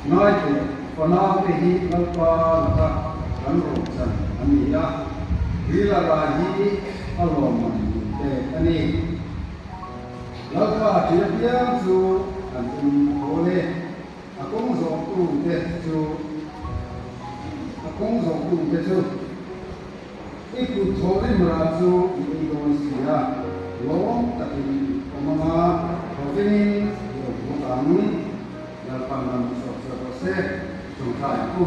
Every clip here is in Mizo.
Ngai teh, fanaute hi Lalpa laka kan rawhchan an ni a, rila rai hi a lawmman min pek a ni. Lalpa ṭih apiang chu an tum a hawl e, a kawng zawhtute chu a kawng zawhtute chu i kut thawhrim rah chu i ei dawn si a, lawm takin i awm anga thawvengin i awm bawk ang. Lalpan ram chhuak chhuak rawh se, chawngtlai ang u.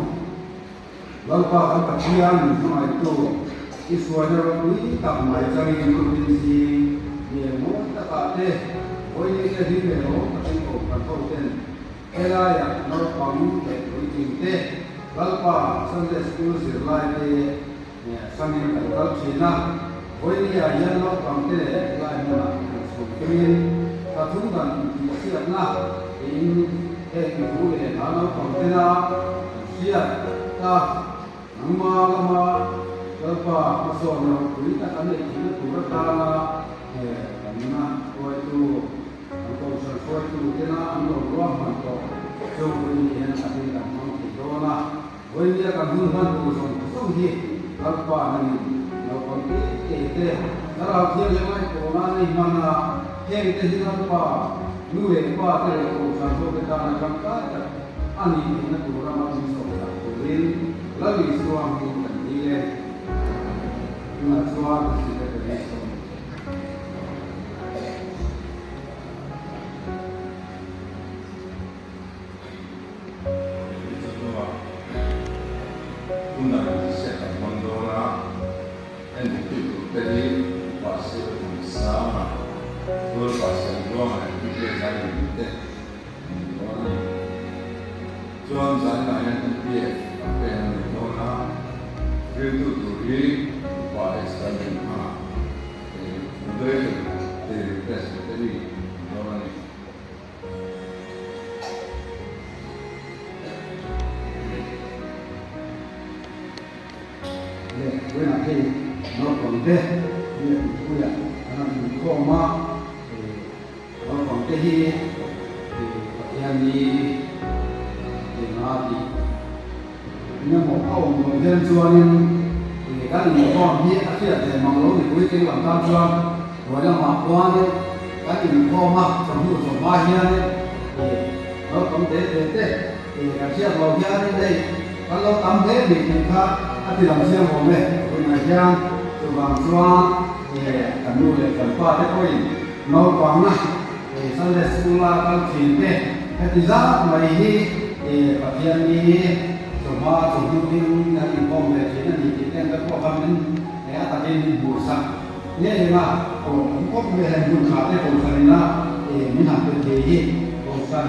Lalpa kan Pathian min hmangaihtu, i hruaina ropui tak mai changin tukin zing hmel mawi takah te, vawiin te hlim leh lawm takin ko kan ho ten helaiah naupang leh puitling te, Lalpa Sunday School zirlai te hrangin kan kal thin a, vawinia hian naupang te leh helai hmunah kan chhun tumin thla thum dan intihsiakna tiin heng thu leh hla naupang tena an hriat ta. Nangma lama Lalpa hmasawnna ropui tak an neih theihna tur atana he kanna hruaitu, an kohhran hruaitu tena an lo ruahman tawh chu vawiin hian takin kan hmang thei dawn a. Vawinia kan hun hman tur zawng zawng hi Lalpa nangin naupang te te te, Thlarau Thianghlim a inpawhna nei hman a, heng te hi Lalpa nu leh pa te leh kohhran ho te tana tangkai tak a nih theihna tur rama min sawm sak turin Lal Isua hming kan dil e. Tunah chuan ka secretary sawm. Hei chu hnuah hun a inziak kan hmang dawn a, enhmutu tur te hi Upa Sialtham Sanga, Tualpa Siamduanga leh PK Zailungi te an ni dawn a ni. Chuan zaninah hian NPF campaign a nei dawn a, riltu tur hi Upa Esther Rinhanga, Moderator David Presbytery an ni dawn a ni. Le vawiinah hei naupang te biak inpuiah an han inkhawm a, naupang te hi Pathian ni enga tih engemaw a awm loh hian chuanin kan inkhawm hi a hriat ve mang lo ni puitling lam tan chuan hnuai lamah khuanin kan inkhawm a, chawhnu chawhma hianin naupang te te te kan hriat loh hianin hei kan lo tam hle bik tih kha a ti lang chiang awm e. Tunah hian chuvang chuan kan nu leh kan pa te pawhin naupangna Sunday School-a kal thin te heti zat mai hi Pathian ni chawhma chawhnu ding kan inkhawm ve thin a ni tih te ang te pawh kha min a takin min hmuhsak ngei ang a, aw awm khawp mai heng hun tha te Kohhran ina min han pe thei hi Kohhran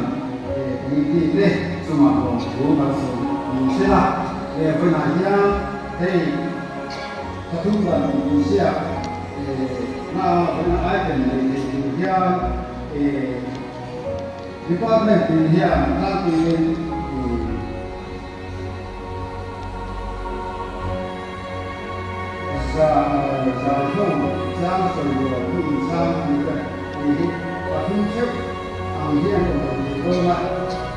Committee te chungah lawmthu kan sawi ni sela vawiinah hian hei Thathum dan insiak Na vawiina item nei thei tur hian department tin hian tlangpuiin zai ho tlang sawi rual hu inchhang tih te tih hi pathum theuh ang hian awm lo thei dawn a,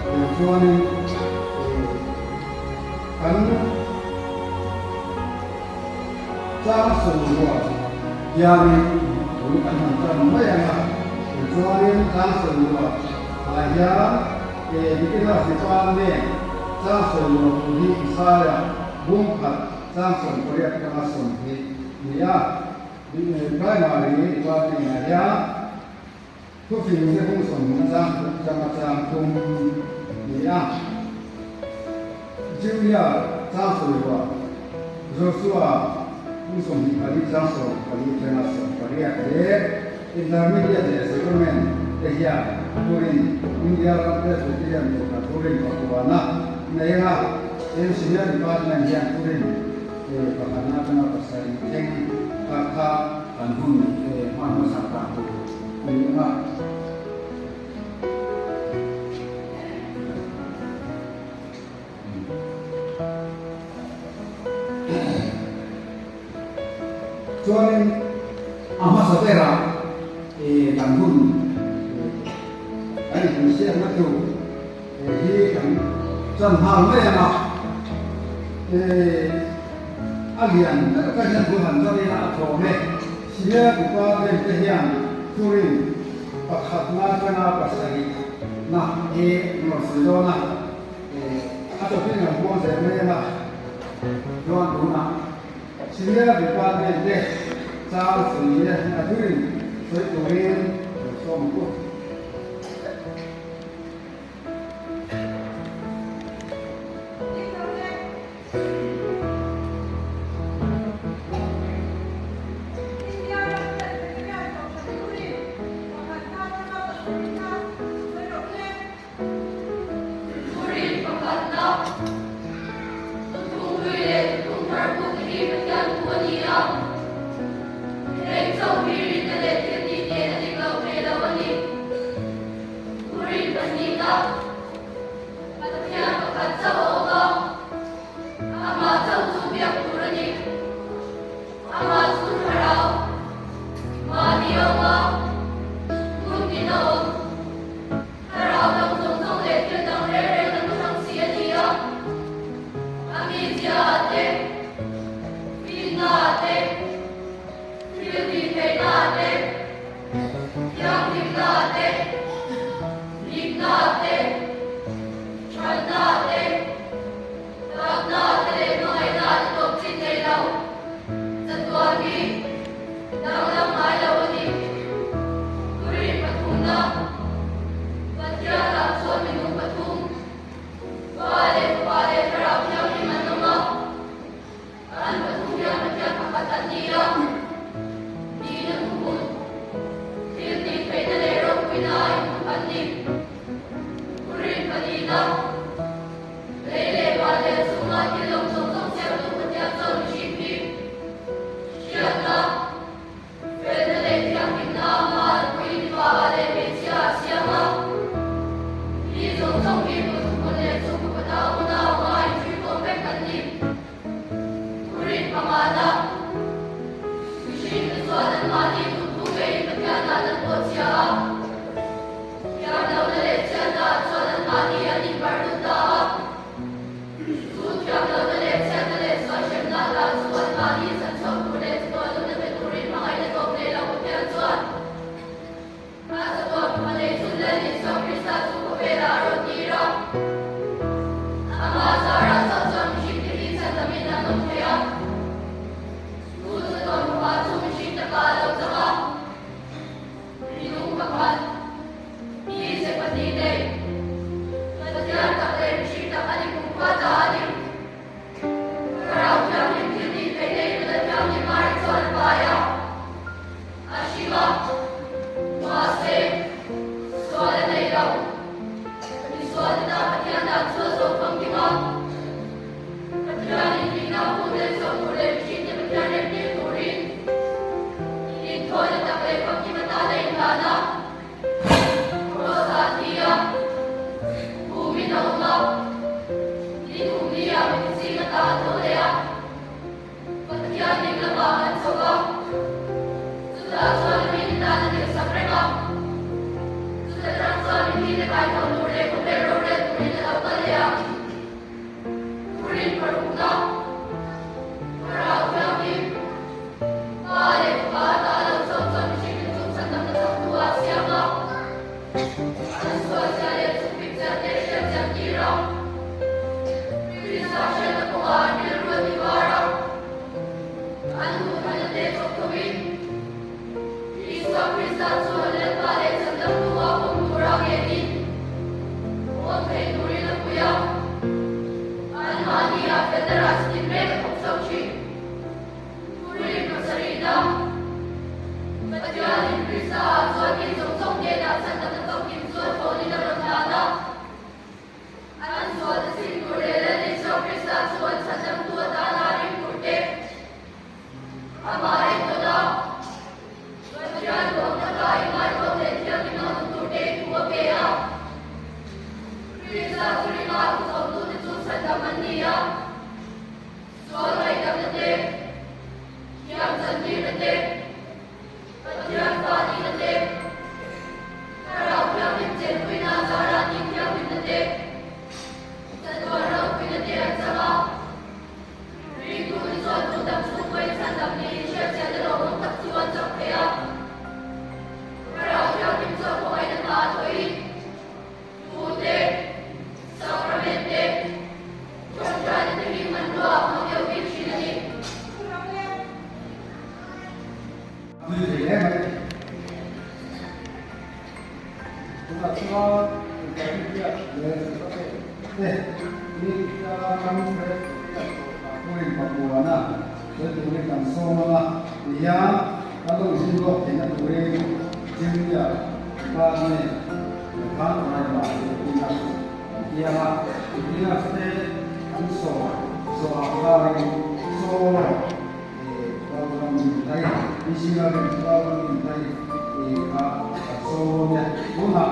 tiang chuanin kan Chang sawi ruah hianin bul kan han tan mai ang a, tichuanin chang sawi ruah ah hian Dikina Sipan nen chang sawi ruah tur hi Isaia bung khat chang 80 atanga 20 ni a, Primary Department ah hian thufing te bung 20 chang thum atanga chang thum ni a. Junior chang sawi ruah Joshua kum 24 chang 14 atanga 18 leh Intermediate leh Settlement te hian Turin India ram Presbyterian Kohhran Turin pakuana nei anga tin Senior Department hian Turin pakhatna atanga pasarih thleng kha kha kan hun hman hmasak dan tur a ni anga. Chuanin a hmasa berah kan hun kan inhmuhsiakna tur hi kan. Chan nghal mai ang a, a lian ber ka hian bul han chan ila a tlawm e. Senior department te hian thurin pakhatna atanga pasarihna hi an rawn sawi dawn a, a topic an puang zel mai ang a, chuan tunah Senior department te chang sawi a thurin sawi turin lo sawm ang u. India ram Presbyterian Kohhran thurin pakuana sawi turin kan sawm ang a, tihian kan lo zin lawk theihna turin Junior Department khan Raima Filipinas kan tiang a, Filipinas te an sawm zawhah kharin solo Lalramdinthai, Missionary Lalramdinthai kha kan sawm dawn e. Tunah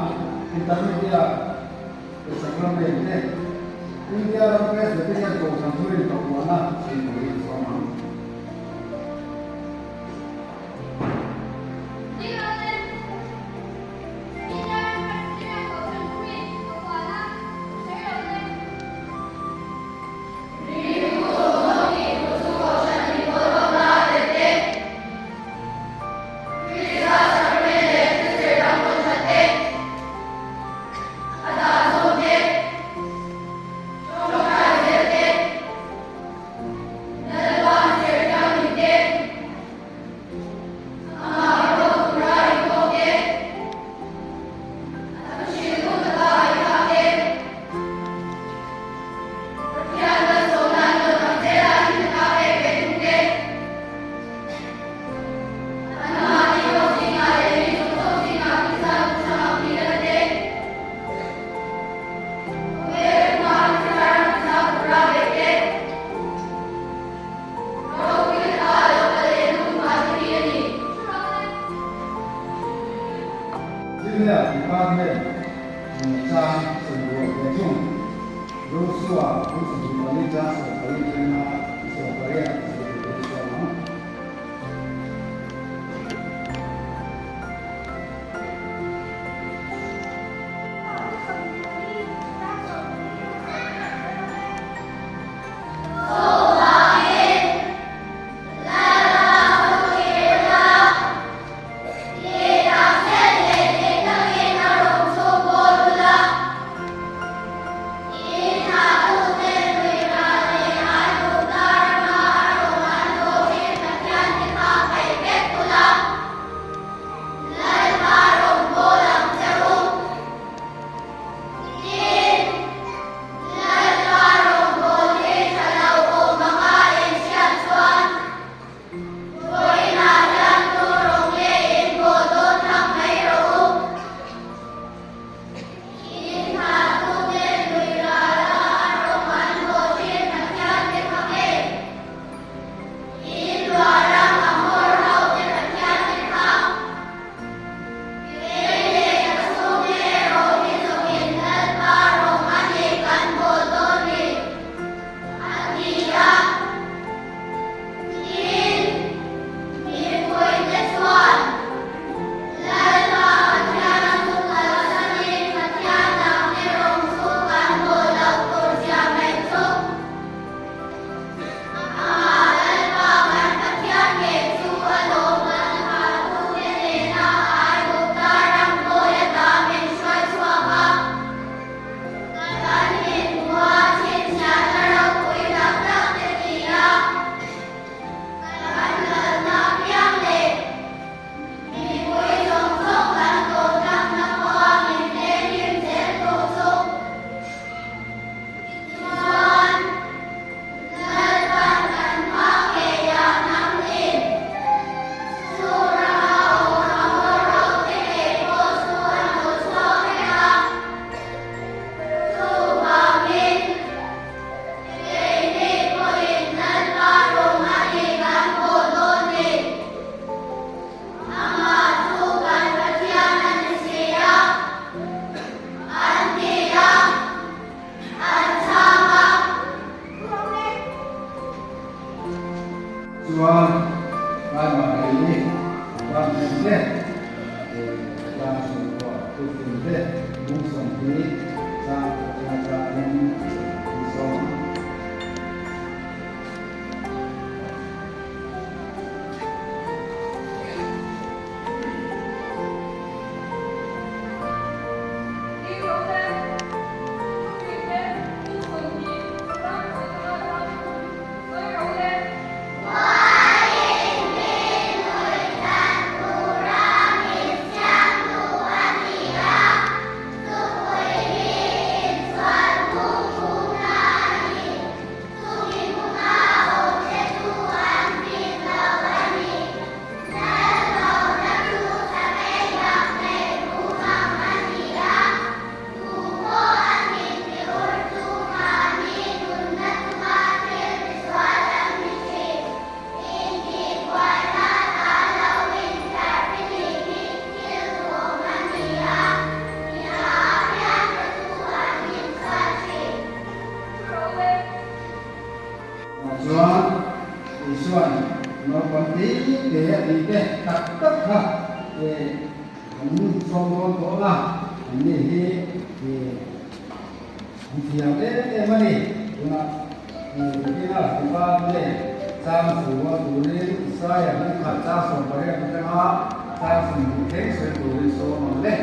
Intermediate Sacrament te India ram Presbyterian Kohhran thurin pakuana sawi turin sawm ang. Junior Department chungchang sawi rual ve thung. Joshua kum 24 chang 14 atanga 18 sawi tur hi sawm ang. Chuan Raima Reini department te tlang chhungkua thuthlun te lungsawm hi chang atanga changin an sawm ang. Ah chuan Isua'n naupang te te a tih te tak tak kha an sawm dawn tawh a, anni hi an thiam em em a ni. Tunah Beginner Department chang chhuah turin Isaia hmingkhat chang 18 atanga chang 20 thleng sawi turin sawm ang le.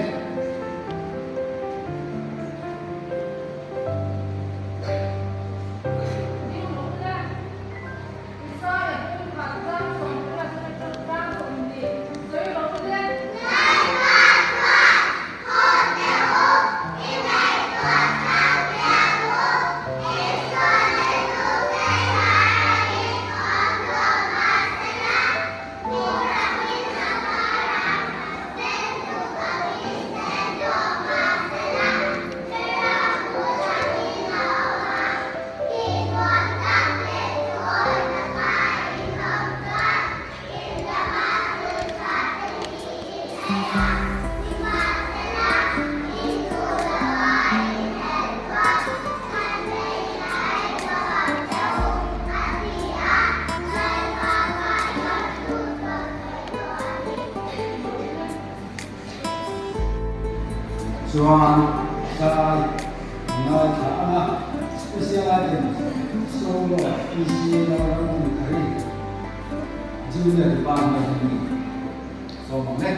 Chuan zai ngaithla ang a, Special Item Solo PC Lalramdinthari Junior Department a ni sawm ang e.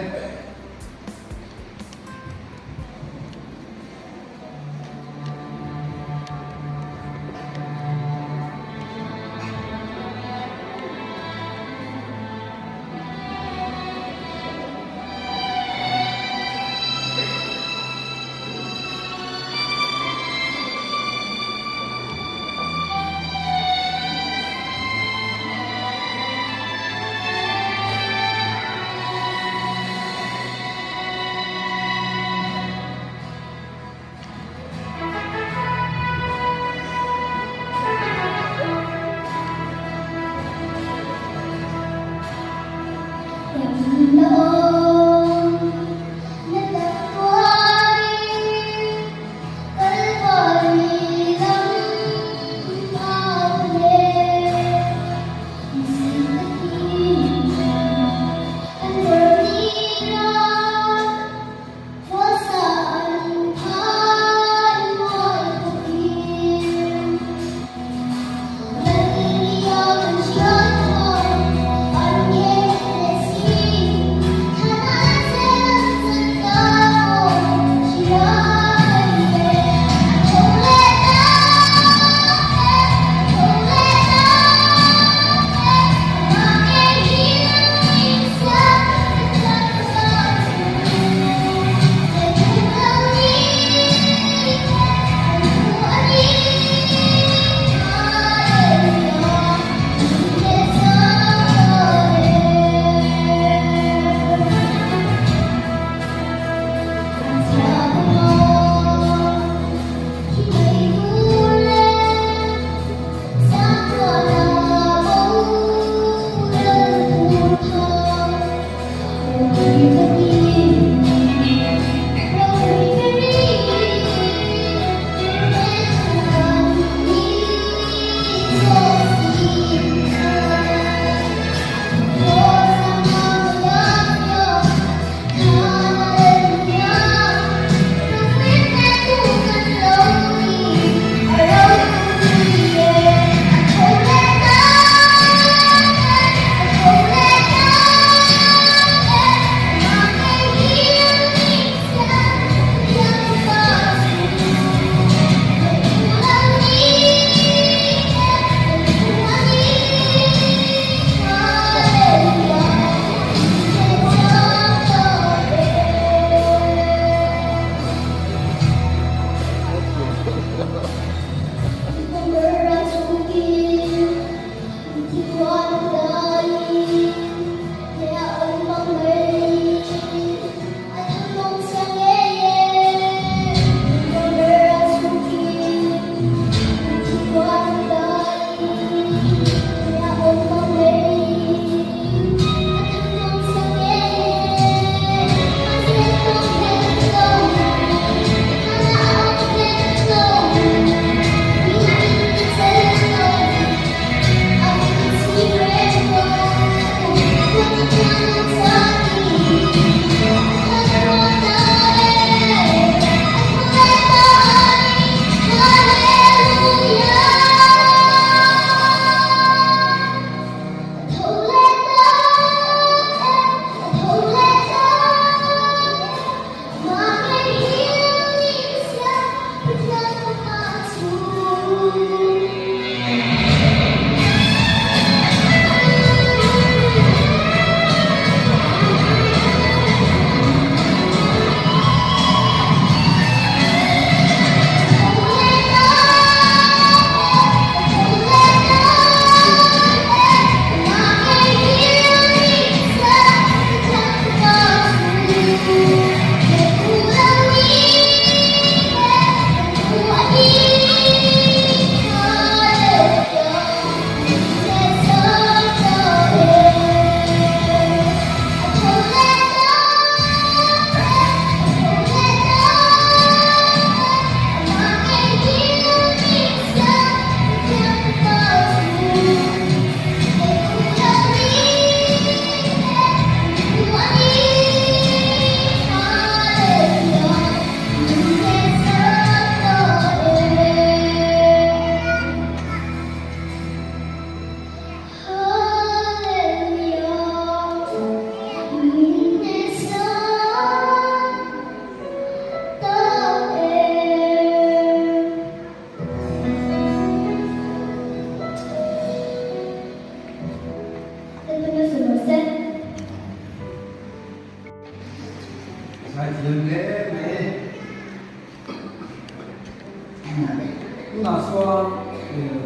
Recitation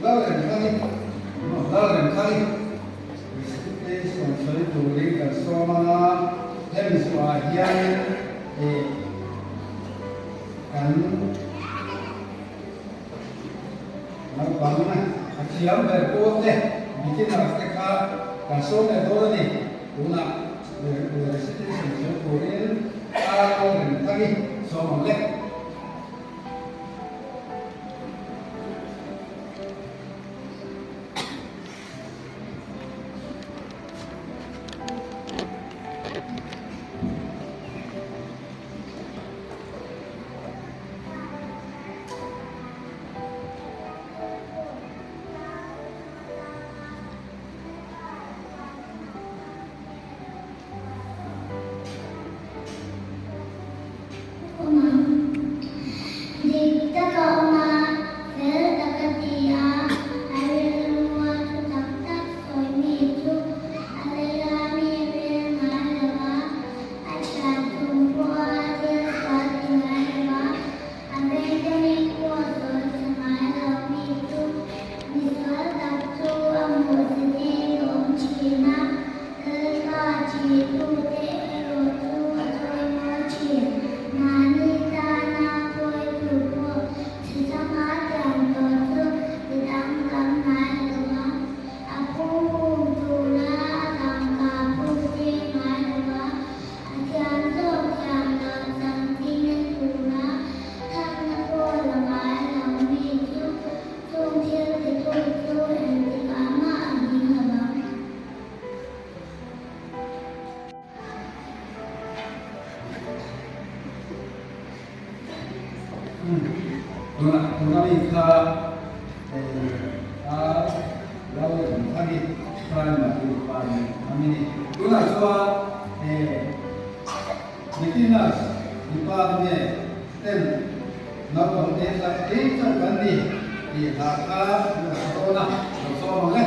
Lalremthari Lalremthari Recitation sawi turin kan sawm anga hemi zuah hianin kan Naupang a thiam ber pawl te beginners te kha kan sawm leh dawn a ni. Tunah recitation sawi turin Aaron Remthari sawm ang le. Awm ang. Dik taka awm a, fel taka ti a, a rilrua thu tak tak sawi mi chu a leia mi rel ngai lo va, a thian chung pawha thil sual ti ngai lo va, A vengte mi pawh sawi chhe ngai lo mi chu misual tak chu a hmuhsitin a awm thin a, Lalpa ṭihtute erawh chu a chawimawi thin. Mahni tana pawi tur pawh chhe changa tiam tawh chu mi dang tam ngai lo vang. A pum um tura a tangka puk tir ngai lo va. A thiam zawk thiam lo changchina tura thamna pawh la ngai lo mi chu chung thil titu chu engtikah mah a hming lo vang. Tunah tuna mi kha a lo thagi primary department a mi ni. Tunah chuan beginners department ten naupang te kha kei chauh kan ni tih hla kha an lo sa dawn a, lo sawm ang e.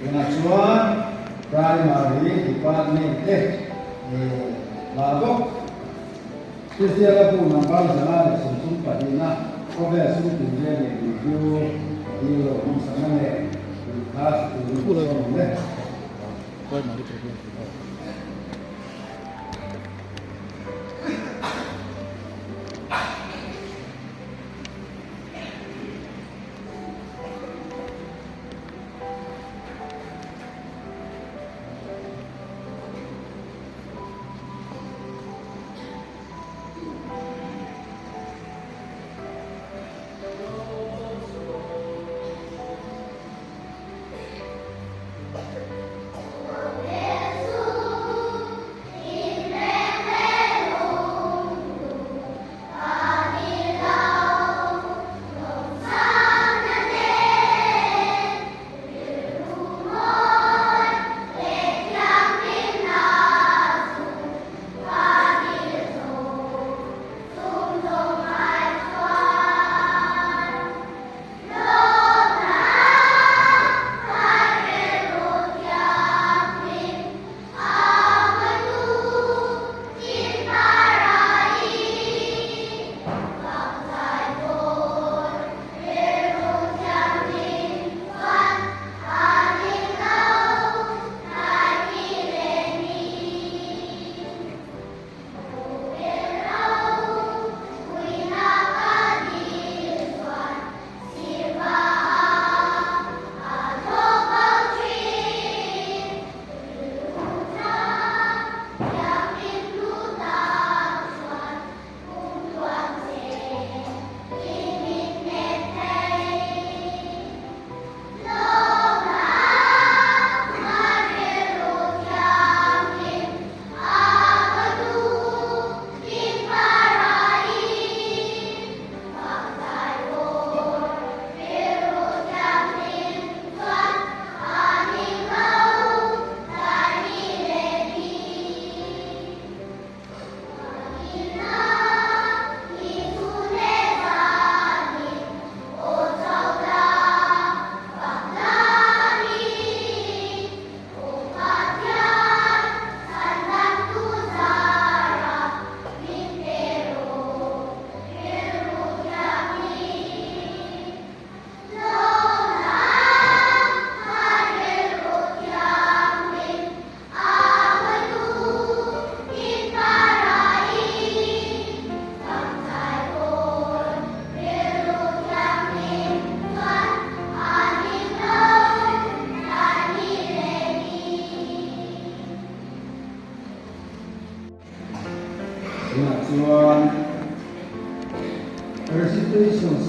Tunah chuan Primary Department te la bawk. Kristiana bu number 132 na khawvel sum tum vel leh review ka dil lo hmangsak na leh tun kha sikul in ka sawm le.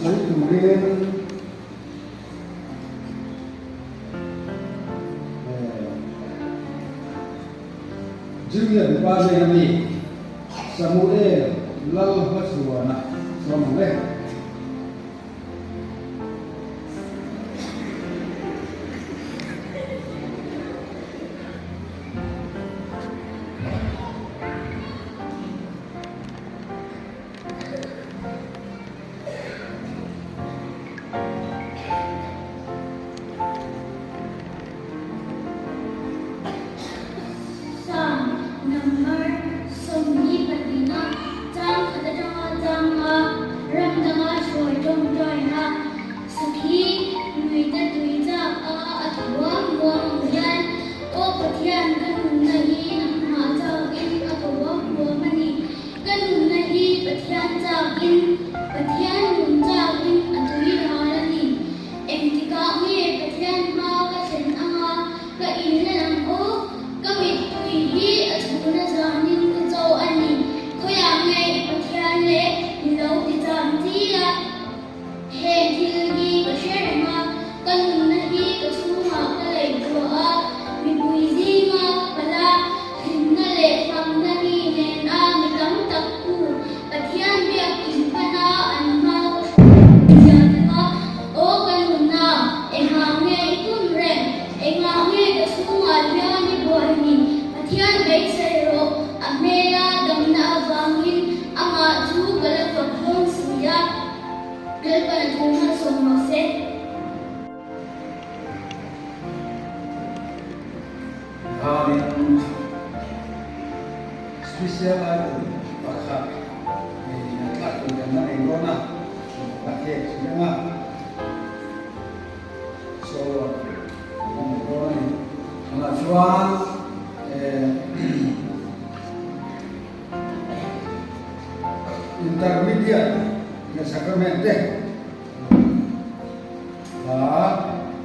sawi turin Junior Department a mi Samuel Lalhmachhuana chuan ang e. Psalm number 22-a chang khat atanga changa ram danga hruai tawngtaina sakhi luite tui chak a a thaw uam uam ang hian Aw Pathian ka nunna hi nangmah chakin a thaw uam uam a ni. Ka nunna hi Pathian chakin, Pathian nun chakin a tui ral a ni. Engtikah nge Pathian hma ka thlen anga ka inla lang aw? Ka mittui hi a chhuna zanin ka cho a ni. Khawiah nge i Pathian le ni lo ti cham chi la? Heng thil hi ka hre reng a, ka nunna hi ka chhungah ka leihtuah a, mipui zinga ka pal a, hlimna leh fakna ni nena mi tam tak tu Pathian biak inhman a an hma ka hruai zia te kha, Aw ka nunna, engah nge i tum reng? Engah nge ka chhungah hian i buai ni? Pathian beisei rawh, a hmela damna avangin amah chu ka la fak dawn si a. Lalpan a thu hmalsawm rawh se. Khanin Special Idol pakhat ngaihthlak tur kan la nei dawn a, ka khek thei ang a, solo kan la nei dawn a ni. Tunah chuan Intermediate leh Sacrament te hla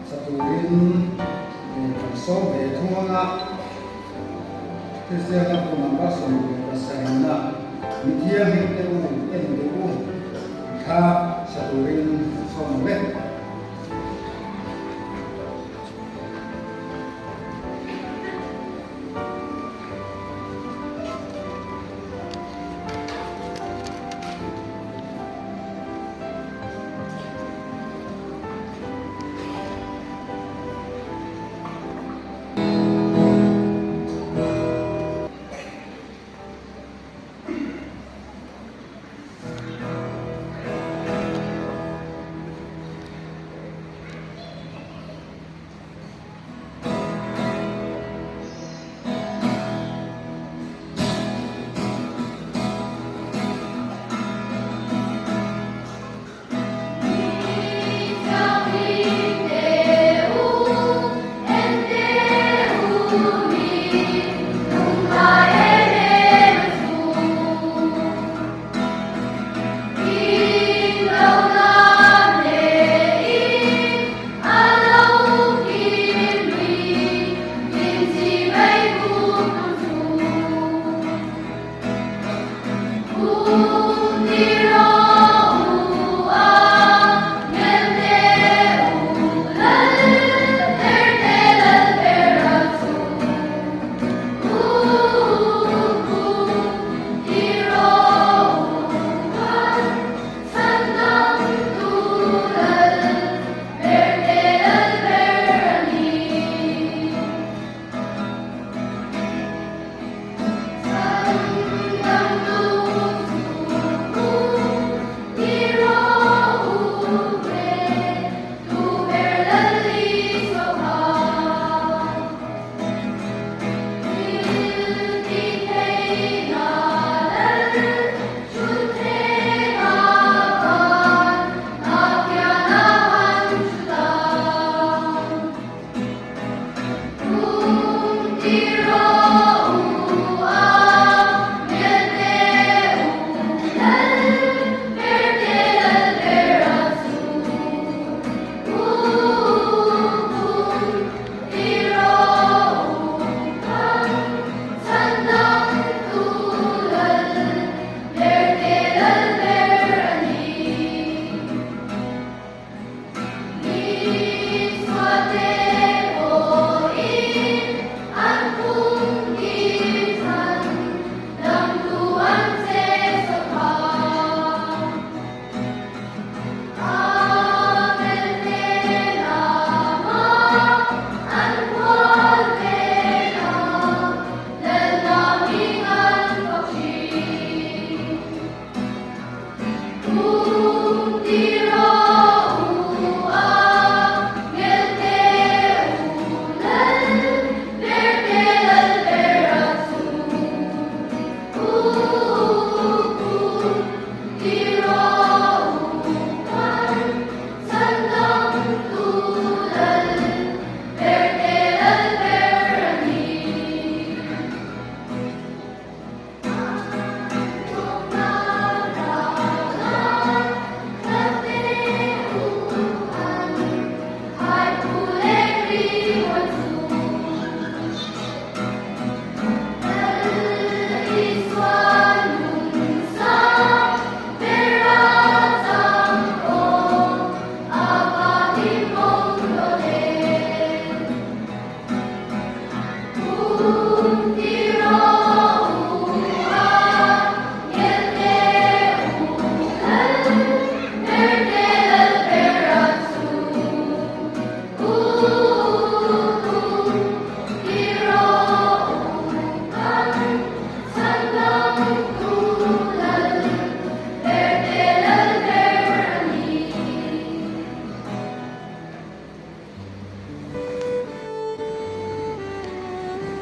sa turin kan sawm ve thung ang a, Kristian lam pawh number 17 a mithianghlim te u en duh u kha sa turin kan sawm ang e.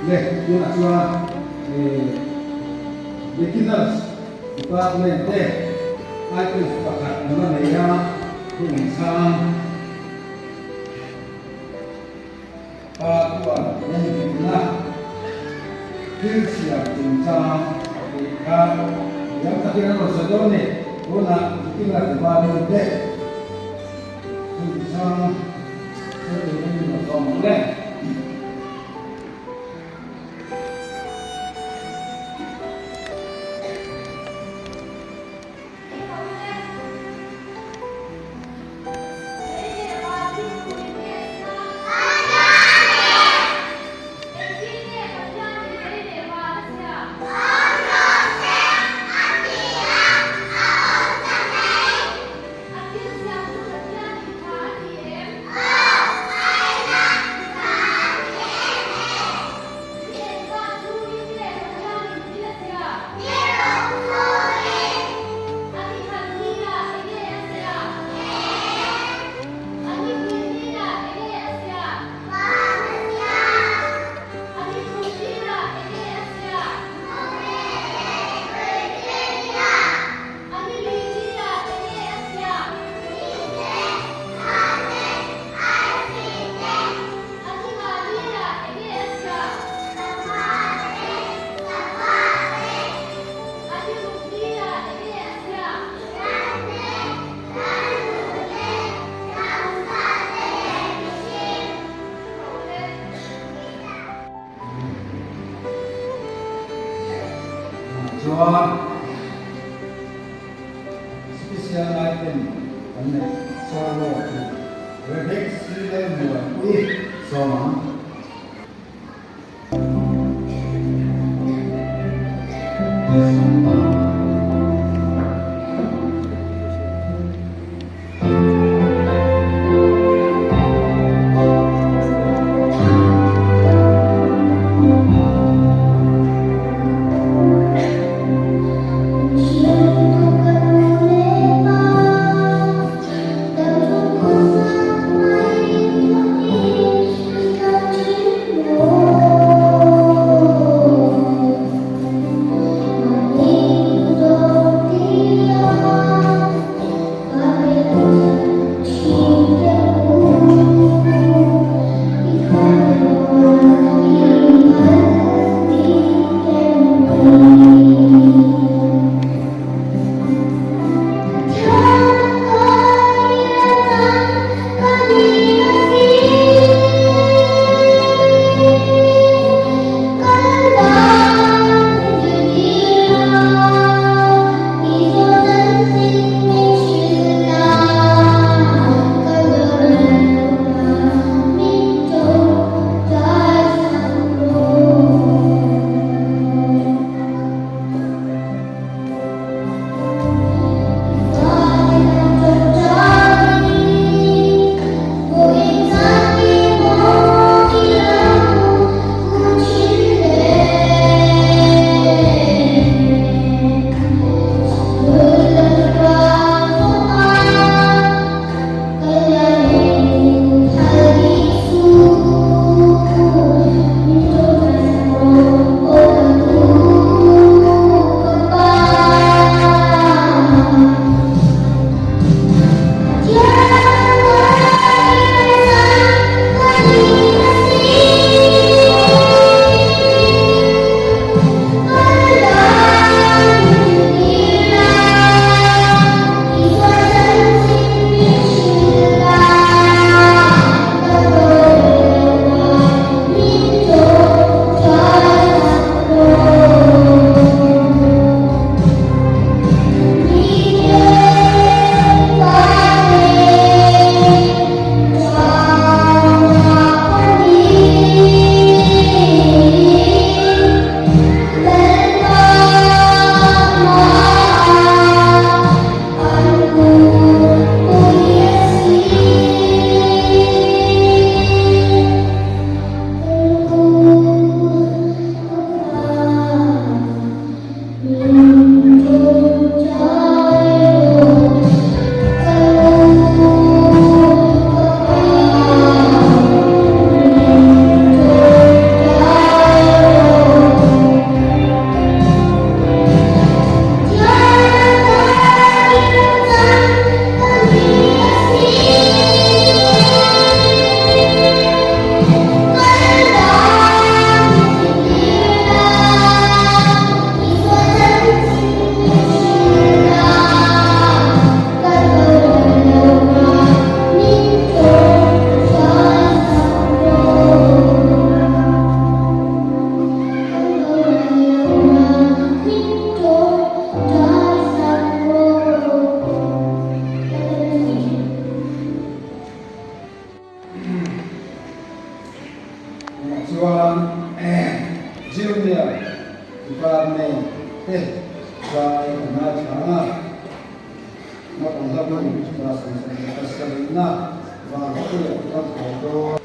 Le, tunah chuan Beginners Department te items pakhat an la nei a, thunchang pa chuan enhimna thil siam chungchang tih kha thiam takin an rawn sawi dawn a ni. Tunah Beginners Department te thunchang sawi turin min rawn sawm ang le. Chuan special item kan neih solo chu Rebek Srilal Muanpui sawm ang. hlimna van khawpuiah ka kal thaw dawn.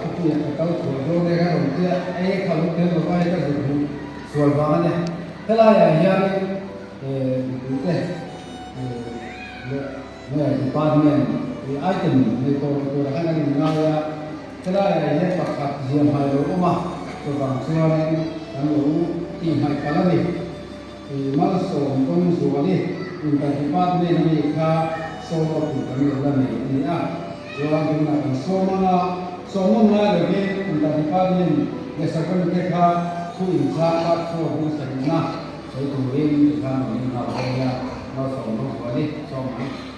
Khawpuiah ka kal thuai dawn e ka rawn tia, ei kha lo tel lo ai ka zuk hmuh sual vang a nia. Helaiah hianin mipuite leh nge department item nei tawh lo turah khan an inngai a, helaiah hian pakhat ziah hmai lo awm a, chuvang chuanin kan lo tihhmaih palh a ni. Malsawm kawng zuali inter department a nih kha sawm a tur kan lo la nei a ni a, chuan tunah kan sawm ang a, sawm nawm lai lovin inter department leh sakawmte kha thu inchhak a chhuak hmasa ina sawi turin tikhan rawn inhau dawn nia, Malsawm kawng zuali sawm ang.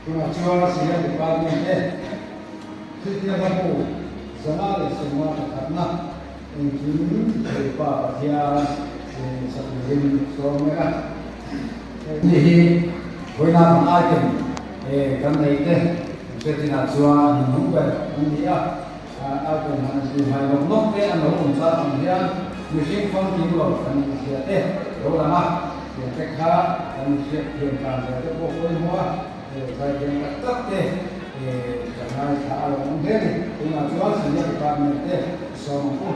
Tunah chuan Senior Department te Thilthiam a hmu 151na engkim thei Pa Pathian sa turin sawm mek a. Hei hi vawiina kan item kan nei te hriatinah chuan hmunhung ber an ni a. Item han ti hmai nawk nawk te an lo awm chang ang hian mihring famkim lo kan inhria te lo lang a, tiang te kha kan inhriat thiam tlan zel te pawh pawimawh a, zaithiam tak tak te kan ngaithla a lo awm hle a ni. Tunah chuan Senior Department te sawm ang u.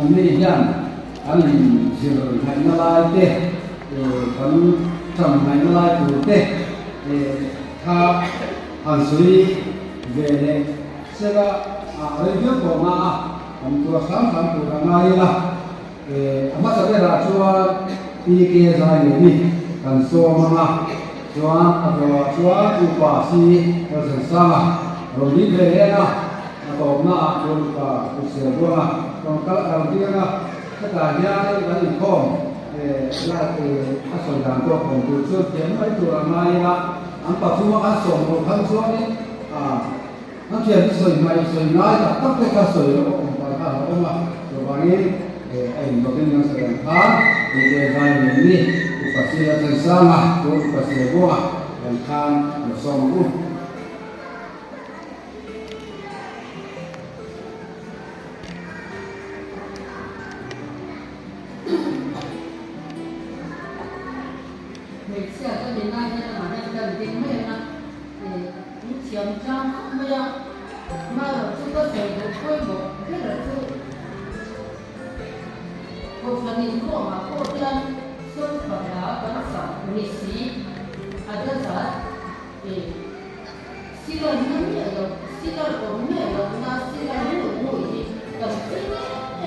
Anni hian kan inzir ngaihna lai te, kan ṭan ngaihna lai tur te kha han sawi ve leh sela a rei viau tawh na a, kan tuar hram hram tur a ngai ila. A hmasa berah chuan PK zai leh ni kan sawm ang a, chuan a tawhah chuan Upa si Lalzansanga rawn ding ve leh ang a, a tawpnaah chuan Upa Kutser Buanga rawn kal a rawn ding ang a, hetah hianin kan inkhawm lai a sawi dan pawh awm tur chu thiam mai tur a ngai ila, an pathuma kan sawm loh khan chuanin A thian hi sawi hmai sawi ngai tak tak te kha sawi loh a awm pah kha a awm a, chuvangin a inbawkin kan sawi ang khan tih te zai nen ni Upa Sira Chansanga chu Upa Siabuanga ang khan lo sawm ang u. Hmeichhia ka ni lai hian amah hian kan ding mai ang a. In thiam tlang khawp mai a, marawh chu ka sawi duh pawimawh ber chu Kohhran inkhawmah pawh hian sawrkar hla kan sak ni si a dazat silar na miah loh, silar awm miah lohna silar ngawih ngawih hi kan ching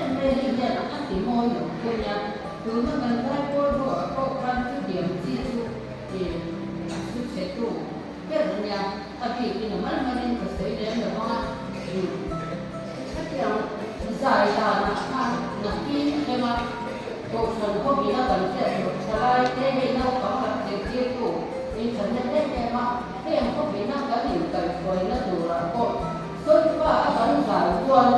em em mai hi hian a ti mawi lo pawh nia, tuna kan zaipawl ho ah pawh khan chutiang chi chu a su chhe tu ber a nia, a bikin a mal malin ka sawi lem lo vang a, hetiang zai danah khan nakin a hlem a, kohhran khawpin a kan hriat loh thalai te hei naupang lam zirtirtu in thahnem em em a, heng khawpin a kan inkaihhruaina turah pawh sawipa a kan zai chuan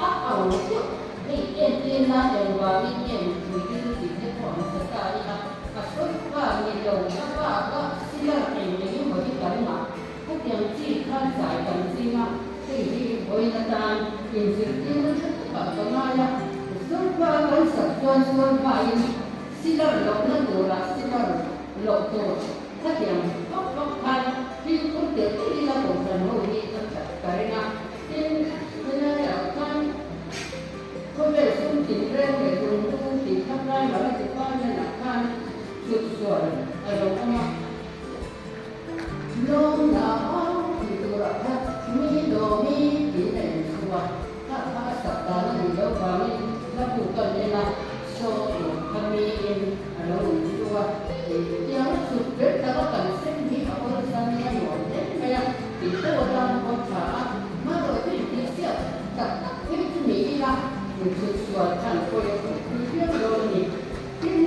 a ang deuh hei entir nan engvangin nge mipui dil tih te pawh an sa ta ila, A sawi pa ni lo a bak a silar eng eng emaw hi kan ngah. Hetiang chi khan zai kan ching a, hei hi vawiin atan inzirtirna tha takah ka ngai a. Zawlpa kan sak chuan zawlpain silar lohna turah silar loh tur khatiang vak vak khan fimkhur telh telh ila kohhran ho hi a that ka ring a. Tin, helaiah khan Khawvel sum tinreng leh lunglu tih kha Primary Department-ah khan chhut sual a lo awm a. Lawm la au tih turah khan mi lawmi tiin a inchhu a, kha kha a sak dan a nih loh vangin hla bu kan en a, saw tur kha miin a lo inchhu a. Tiang a chhut ber taka kan sem hi a awlsamin a nuam hle mai a, tih pawh atan pawh tha a, hmarawh chu intihsiak tak tak phei chu ni ila inchhut sual khan pawi a thawk pui viau dawn a ni. Tin,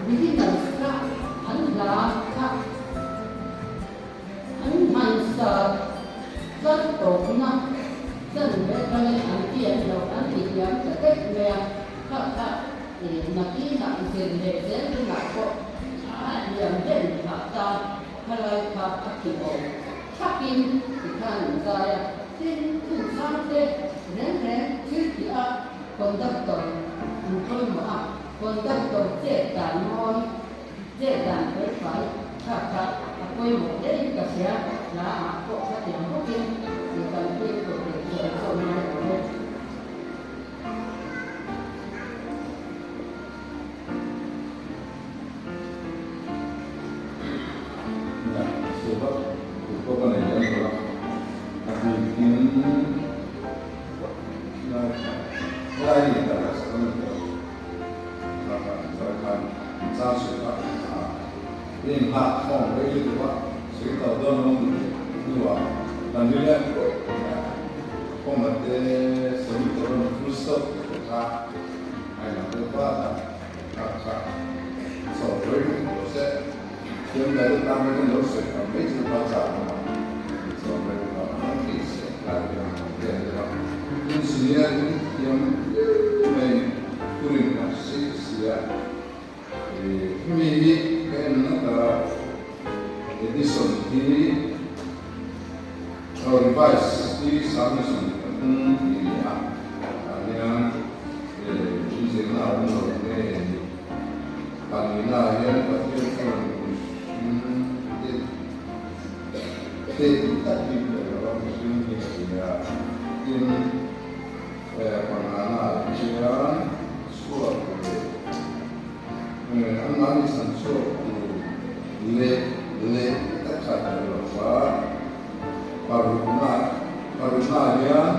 beginners kha an hla kha an hmansa tlat tawpna chanve atangin an pian loh an ti thiam ta daih mai a, kha kha nakinah zir leh zel hunah pawh a liam hlen phah ta khalai kha a ti awm. Thakin ti khan an zai a, tin chungchang te reng reng thil tih a conductor an pawimawh a, conductor chet dan mawi, chet dan felfai tha kha a pawimawh hle in ka hria, hla ah pawh khatiang bawkin tih kan fimkhur leh zual chu a ngai awm e. Pangana hian chhuak leh anmahni chhan chhuak tur leh leh a that lo va, parukna parukna hian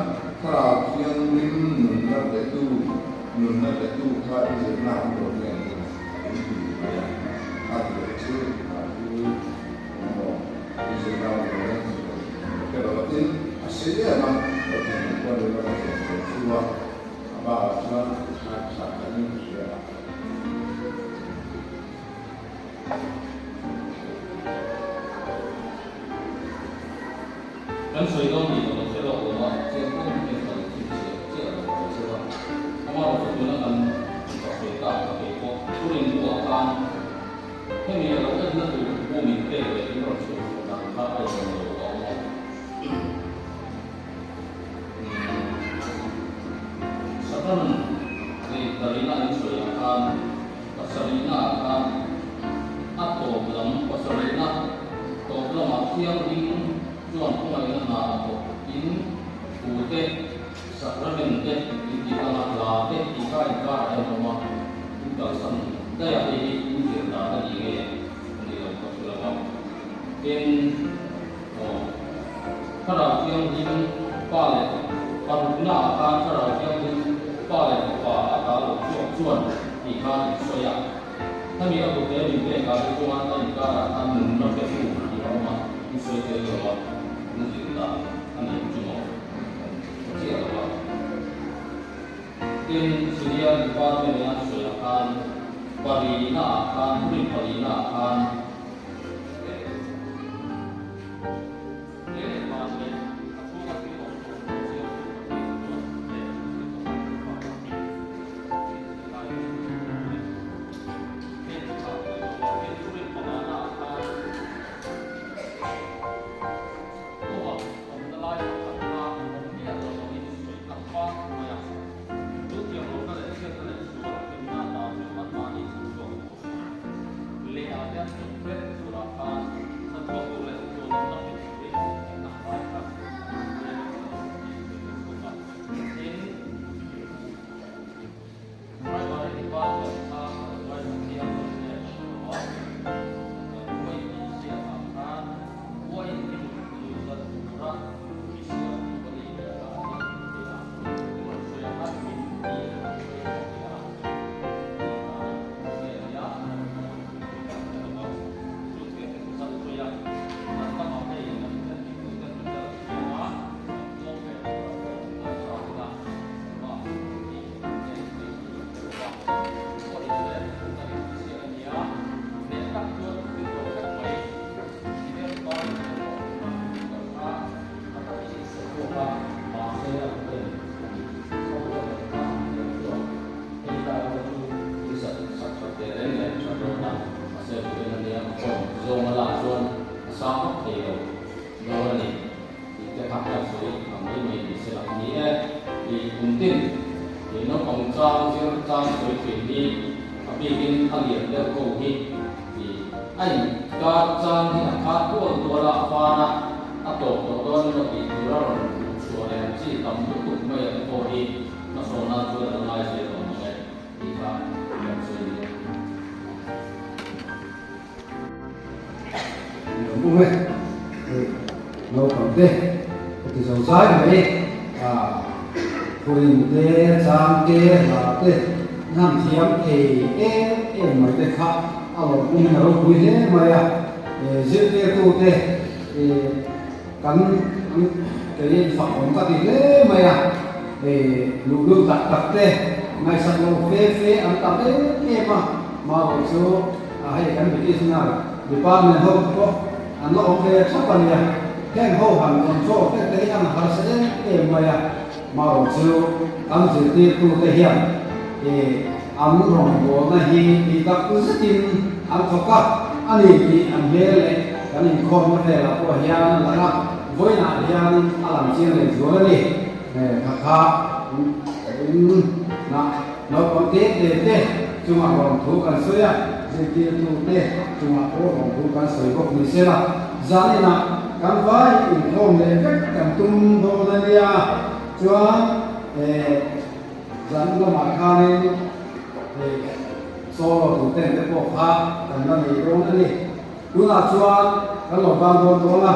Thlarau Thianghlim nunna petu nunna petu kha i zirna an lo hian in ti mai a, a tir chu a hi engemaw i zirna an lo hian hre lo tin a sei em a, Pathian pawh ni lo a thiam lo chu a, a bakah chuan a tha thain ka hria a. Kan sawi dawn tih ka lo hre lawk lo a, chiang pawh hian ka lo thil chhiar chiah lo ka hre a, amaherawhchu tuna kan ka sawi tak kha kei pawh thurin buah khan hemi a lo enna tur bu min pek leh in rawn chhuah chhuah dan kha a inawm lo a awm a. Satan leh Darina in sawi ah khan pasarihna ah khan a tawp lam pasarihna tawp lamah thianghlim chuan khawngaihna hna a thawk in thu te sacrament te in tih anga hla te tih kha inkar ah hian a awm a, in kalsan daih a hei hi in zir dan a ni nge a ni lo ka hre lo a. Tin, aw, Thlarau Thianghlim Pa leh parukna ah khan Thlarau Thianghlim Pa leh Fapa a ta lo chhuak chuan tih khan in sawi a. Hemi a kute min pek ah hi chuan a inkar ah khan nunna pe tu tih a awm a, in sawi tel lo a, in zir dan a ni chu maw kan hre chiah lo a. Tin, Senior Department in an sawi ah khan palina ah khan, thurin palina ah khan, Leh ah hian chawhmeh turah khan hnathawk tur leh tuanawmna pe turin an ang lai kha tlem a lo tih ve leh bawk a. Tin, Primary Department kha a lo ngaithla chiang lo nge ka hre lo a, Uai tih ziak ah khan Uai hi lui zat tura mi siam tu ka ni tih kha a ziak thei thei a, i rawn sawi ah khan min ti a rawn sawi a ti a. Hei ta erawh chu i zat sak that teh reng leh tha dawn a, mahse vawiin a nia a form zawng a lak chuan a sang vak thei lo dawn a ni tih te kha kan sawi ang mai mai ni se la ni e. I kum tin i naupang chang zir chang sawi thin hi a bikin a lian deuh ho hi i a inkar chang hi a khat tual tual a, a fan a, a tawp tawh dawn emaw tih tur a rawn hmuh chhuah leh ang chi tam lutuk mai a te pawh hi Hmasawnna chuan a ngai zel awm ang e tih kha kan sawi ni a. Nuam um e, hei naupang te ka ti zo zai mai a, Phurin te, Chang te, Hla te an han thiam thei em em mai te kha a lawm um in a ropui hle mai a, zirtirtu te Kan kei in fak awm ka ti hle mai a, hei luhlul tak tak te ngaihsak lo fe fe an tam em em a, marawh chu hei kan Vocational Department ho pawh an la awm ve thap a nia, heng ho han control vek te hi an harsa em em mai a, marawh chu kan zirtirtu te hian an rawngbawlna hi tih tak zetin an thawk a, a ni tih an hmel leh kan inkhawmna velah pawh hian a lang a, vawiinah hian a lang chiang leh zual a ni. Kha kha in nah naupang te te te chungah rawn thu kan sawi a, zirtirtu te chungah pawh rawn thu kan sawi bawk ni sela, zaninah kan vai inkhawm leh vek kan tum dawn a nia. Chuan. Zan lamah khanin hei solo tuten te pawh kha kan la nei dawn a ni. Tunah chuan kan lo ban dawn dawn a,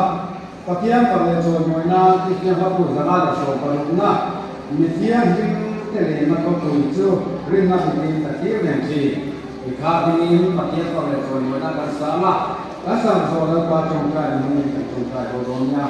Pathian fak leh chawimawi nan Kristian hlapu zanga leh 60na mi thianghlim te lehna khawpui chu rinna mitin ka thlir reng thin. I kha dingin Pathian fak leh chawimawina kan sang a, kan sang zawh Lalpa tawngtai na hmangin kan tawngtai ho dawn nia.